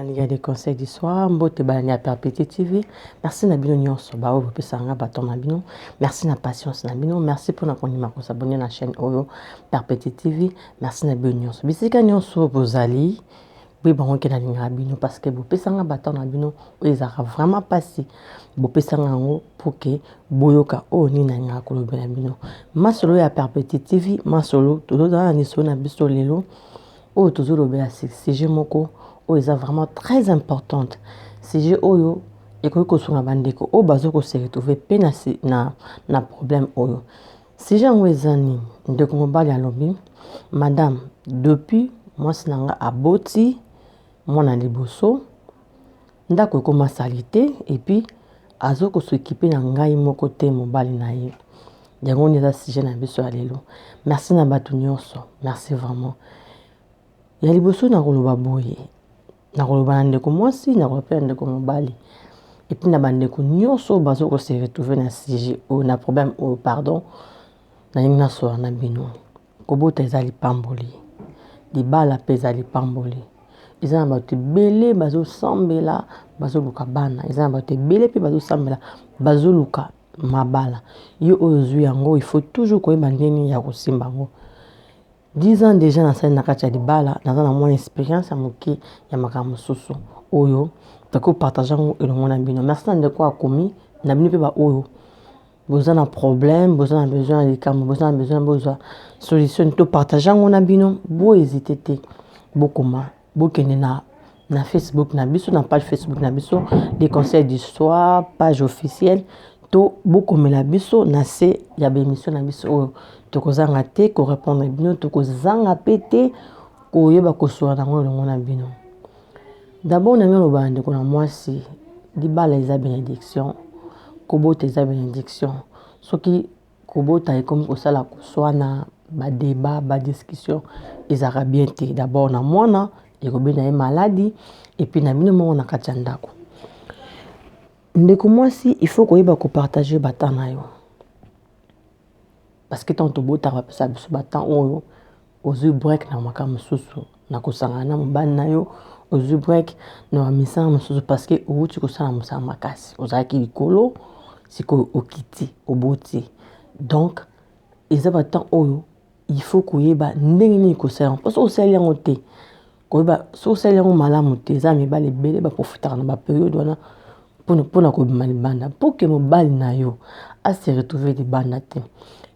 Ya des conseils du soir, mbote balandi ya Perpétue TV. Merci na bino nyonso baoyo bopesaka nga baton na bino. Merci na patience na bino. Merci mpona kondima kosabone na chaîne oyo Perpétue TV. Merci na bino nyonso. Bisika nyonso bozali, boyeba yango ke nalingaka bino parce que bopesanga baton na bino oyo ezalaka vraiment mpasi. Bopesanga yango pour que boyoka oyo nini nalingaka kolobela bino. Masolo ya Perpétue TV, masolo tozozala na lisolo na biso lelo. Oyo tozolobela sujet moko oyo eza vraiment très importante, sujet oyo ekoki kosunga bandeko oyo bazo ko se retrouver pe na, na, na problème oyo. Sujet yango eza nini? Ndeko mobali alobi, madame, depuis mwasi na nga aboti mwana liboso, ndako ekoma salite et puis azo ko s'occuper na ngai moko te mobali na ye. Yango nde eza sujet na biso ya lelo. Merci na bato nyonso, merci vraiment. Ya liboso nakoloba boye, nakoloba na ndeko mwasi, nakoloba mpe na ndeko mobali et puis na bandeko nyonso oyo bazo ko se retrouver na sujet oyo, na problème oyo, pardon, nalingi nasola na bino. Kobota eza lipamboli, libala mpe eza lipamboli. Eza na bato ebele bazosambela bazoluka bana, eza na bato ebele mpe bazosambela bazoluka mabala. Yo oyo ozwi yango, il faut toujours koyeba ndenge ya kosimba yango. 10 ans déjà nasali na kati ya libala, naza na mwa expérience ya moke ya makambo mosusu oyo tokoki kopartage yango elongo na bino. Merci na ndeko akomi na bino mpe baoyo boza na problème, boza na besoin ya likambo, boza na besoin bozwa solution, to partage yango na bino. Bo hésite te, bokoma, bokende na Facebook na biso, na page Facebook na biso les conseils du soir, page officielle, to bokomela biso na se ya ba émission na biso oyo. Tokozanga te korépondre bino, tokozanga pe te koyeba kosola nango elongo na bino. D'abord ndenge aloba ndeko na mwasi, libala eza bénédiction, kobota eza bénédiction. Soki kobota ekomi kosala koswana, ba débat, ba discussion, ezalaka bien te. D'abord na mwana ekobenda ye maladi, et puis na bino moko na kati ya ndako. Ndeko mwasi, il faut koyeba kopartage ba temps na yo, parce que ntango tobotaka bapesa biso ba temps oyo ozwi break na makambo mosusu, na kosangana na mobali na yo, ozwi break na bamisala mosusu parce que owuti kosala mosala makasi, ozalaki likolo, sikoyo okiti, oboti. Donc eza ba temps oyo il faut koyeba ndenge nini kosala yango, mpo soki osali yango te, koyeba soki osali yango malamu te, eza mibali ebele baprofitaka na baperiode wana mpona kobima libanda. Mpo ke mobali na yo ase retrouve libanda te,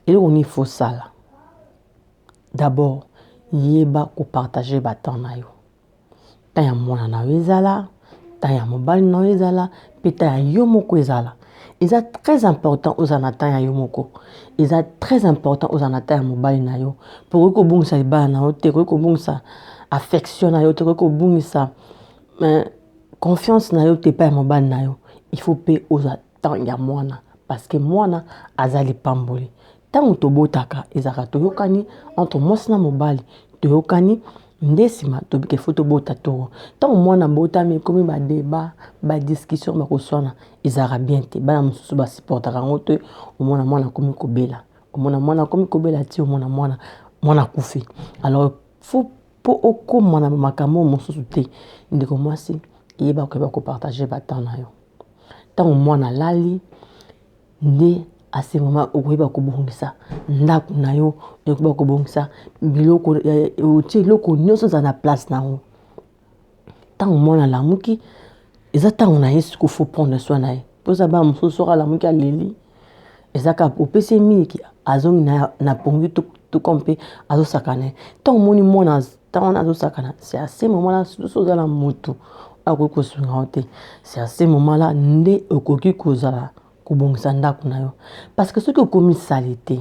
eloko nini faut sala? D'abord yeba kopartage ba temps na yo. Temps ya mwana na yo ezala, temps ya mobali na yo ezala, mpe temps ya yo moko ezala. Eza très important ozala na temps ya yo moko, eza très important ozala na temps ya mobali na yo. Mpo okoki kobungisa libala na yo te, okoki kobungisa affection na yo te, okoki kobungisa confiance na yo te epai ya mobali na yo. Il faut mpe ozwa temps ya mwana, parce que mwana aza lipamboli. Ntango tobotaka ezalaka toyokani entre mwasi na mobali, toyokani nde nsima tobika ifo tobota toro. Ntango mwana abotami ekomi ba débat, ba discussion, bakoswana, ezalaka bien te. Bana mosusu basupportaka yango te, omona mwana akomi kobela, omona mwana akomi kobela ti omona mwana akufi. Alors faut mpo okóma na makambo mosusu te, ndeko mwasi, yeba koyeba kopartage ba temps na yo. Ntango mwana alali nde à ce moment okoyeba kobongisa ndako na yo, okoyeba kobongisa biloko, otie eloko nyonso eza na place na yango. Ntango mwana alamuki eza ntango na ye sikoyo faut prendre soin na ye, mpo eza bana mosusu soki alamuki aleli, eza kaka opesi ye miliki, azongi na pongi to mpe azosakana ye. Ntango omoni mwana ntango wana azosakana, c'est à ce moment là, surtout soki oza na motu akoki kosunga yo te, c'est à ce moment là nde okoki kozala kobongisa ndako na yo. Parce que soki okomi sali te,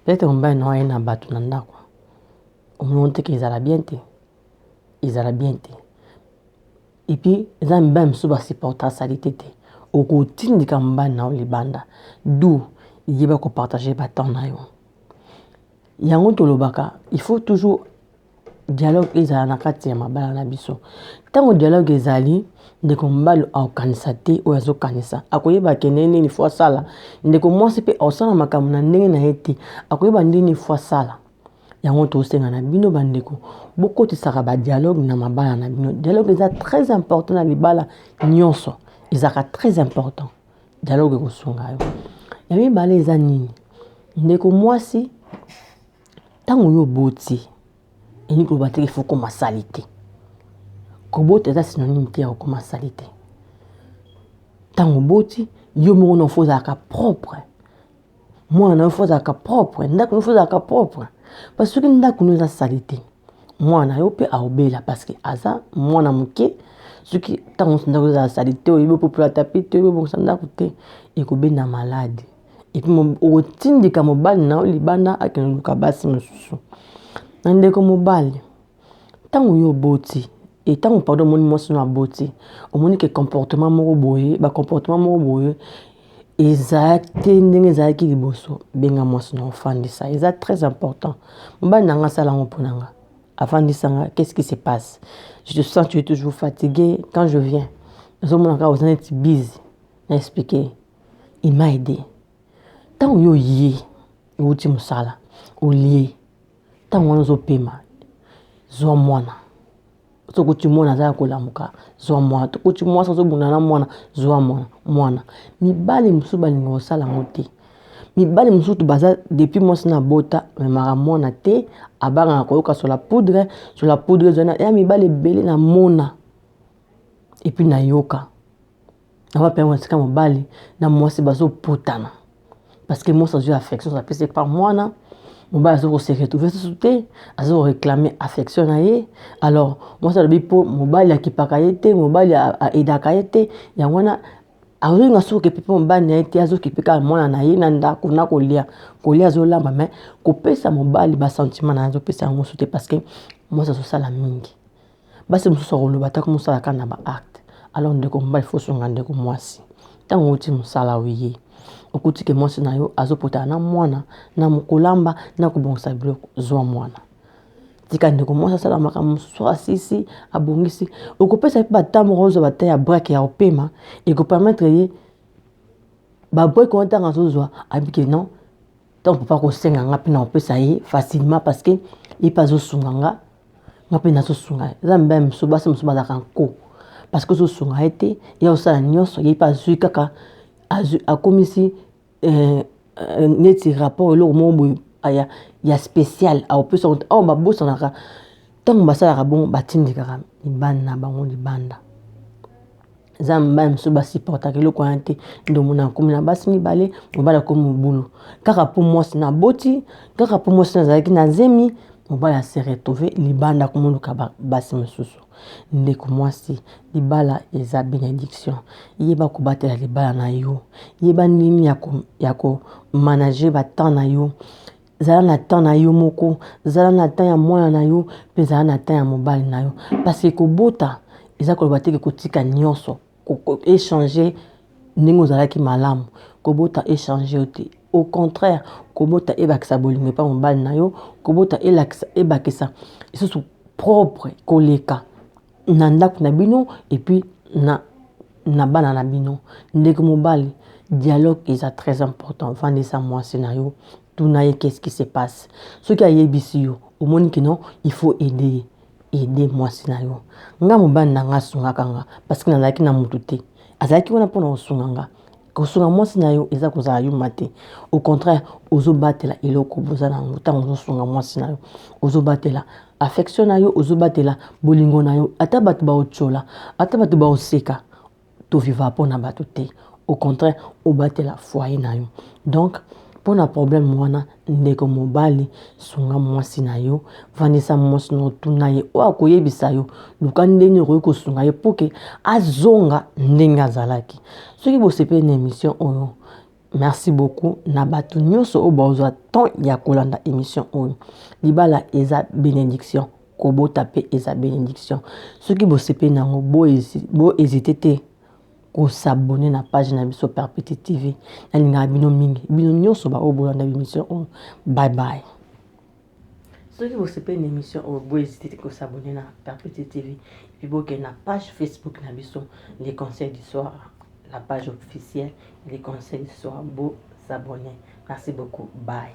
peut-être mobali na yo aye na bato na ndako, omoni te ke ezala bien te, ezala bien te. Et puis eza mibali mosusu basupporta saleté te, okotindika mobali na yo libanda. Du yeba kopartage ba temps na yo. Yango tolobaka, il faut toujours dialogue ezala na kati ya mabala na biso. Ntango dialogue ezali, ndeko mobali akokanisa te oyo azokanisa, akoyeba ke ndenge nini faut asala. Ndeko mwasi mpe akosala makambo na ndenge na ye te, akoyeba ndenge nini faut asala. Yango tosenga na bino bandeko, bokotisaka ba dialogue na mabala na bino. Dialogue eza très important na libala nyonso, ezalaka très important. Dialogue ekosunga yo. Ya mibale eza nini? Ndeko mwasi, ntango yo oboti, elingi koloba te ifo okoma sali te. Kobota eza synonyme te ya kokoma sali te. Ntango oboti, yo moko na ofo ozalaka propre. Mwana na yo fo azalaka propre, ndako na yo fo ezalaka propre. Parce que soki ndako na yo eza salite, mwana na yo mpe aobela parce que aza mwana moke. Soki ntango nyonso ndako ezala salite, oyebi opopola tapi te, oyebi obongisa ndako te, ekobenda maladi. Epuis okotindika mobali na yo libanda akende koluka basi mosusu. Na ndeko mobali, ntango yo oboti, e ntango pardon omoni mwasi no aboti, omoni ke comportement moko boye, ba comportement moko boye eza te ndenge ezalaki liboso, benga mwasi na ofandisa. Eza très important. Mobali na nga asala yango mpo na nga, afandisa nga. Qu'est-ce qui se passe? Je te sens, tu es toujours fatigué. Quand je viens, nazomona kaka oza neti busy. Na expliquer, il m'a aidé. Ntango yo oye outi mosala, olie, ntango wana ozopema, zwa mwana. Soki okuti mwana aza ya kolamuka, zwa mwana. Tokuti mwasi azobunda na mwana, zwa mwana. Mwana mibali mosusu balinga kosala yango te. Mibali mosusu baza depuis mwasi na bota amemaka mwana te, abangaka koyoka sur la poudre, sur la poudre ezali ya mibali ebele na mona epuis nayoka na wapi yango esika mobali na mwasi bazopotana parce que mwasi azwi affection apesi par mwana, mobali aza kose retrouve susu te, aza koréclame affection na ye. Alors mwasi alobi mpo mobali akipaka ye te, mobali aedaka ye te, yango wana azolinga soki okipe mpe mobali na ye te, azokipe kaka mwana na ye na ndako na kolia kolia, azolamba, mais kopesa mobali basentiment na ye azopesa yango mosusu te parce que mwasi azosala mingi. Basi mosusu akoloba atako mosala kaka na baacte. Alors ndeko mobali, fo osunga ndeko mwasi. Ntango outi mosala, oye, okuti ke mwasi na yo azopotana na mwana, na kolamba, na kobongisa biloko, zwa mwana, tika ndeko mwasi asala makambo mosusu, asisi abongisi. Okopesa mpe bata moko, ozwa bata ya break ya kopema, ekopermettre ye babreak wana. Ntango azozwa, abike non, ntango papa akosenga nga mpe na kopesa ye facilement parce que ye mpe azosunga nga, nga mpe nazosunga ye. Eza mibali mosusu, basi mosusu bazalaka nko parce que ozosunga ye te, ye osala nyonso, ye mpe azwi kaka, akomisi neti rapport eloko moko boye ya spécial akopesa. Awa babosanaka ntango basalaka bongo, batindikaka mibali na bango libanda. Eza mibali mosusu basupportaka eloko wana te. Nde omona akomi na basi mibale, mobali akomi mobulu kaka mpo mwasi na aboti, kaka mpo mwasi nazalaki na zemi, mobali ase retrouve libanda komoluka basi mosusu. Ndeko mwasi, libala eza bénédiction. Yeba kobatela libala na yo, yeba nini ya komanage batemps na yo. Zala na temps na yo moko, zala na temps ya mwana na yo, mpe zala na temps ya mobali na yo, parce que kobota eza koloba te ke kotika nyonso, échanger ndenge ozalaki malamu. Kobota échanger yo te, au contraire, kobota ebakisa bolingo epa mobali na yo, kobota elakisa ebakisa lisusu propre koleka na ndako na bino epuis na bana na bino. Ndeko mobali, dialogue eza très important. Vandisa mwasi na yo, tuna ye qu'est-ce qui se passe. Soki ayebisi yo, omoni ke non, il faut aider ye, aider mwasi na yo. Nga mobali na nga asungaka nga parce que nazalaki na motu te, azalaki wana mpona kosunga nga. Kosunga mwasi na yo eza kozala yuma te, au contraire, ozobatela eloko boza na yango. Ntango ozosunga mwasi na yo, ozobatela affection na yo, ozobatela bolingo na yo. Ata bato baotyola, ata bato baoseka, toviva mpona bato te, au contraire, obatela foyer na yo. Donc mpona problème wana, ndeko mobali, sunga mwasi na yo, vandisa mwasi na, otuna ye oyo akoyebisa yo, luka ndenge okoki kosunga ye mpo ke azonga ndenge azalaki. Soki bosepeli na émission oyo, merci beaucoup na bato nyonso oyo bazwa temps ya kolanda émission oyo. Libala eza bénédiction, kobota mpe eza bénédiction. Soki bosepeli na yango, bohésite te kosabone na page na biso Perpétue TV. Nalingaka bino mingi, bino nyonso baoyo bolanda émission oyo. Bye bye. Soki bosepeli na émission oyo, bohésite te kosabone na Perpétue TV, epuis bokende na page Facebook na biso, Les Conseils du Soir, la page officielle Les Conseils du Soir, bosabone. Merci beaucoup, bye.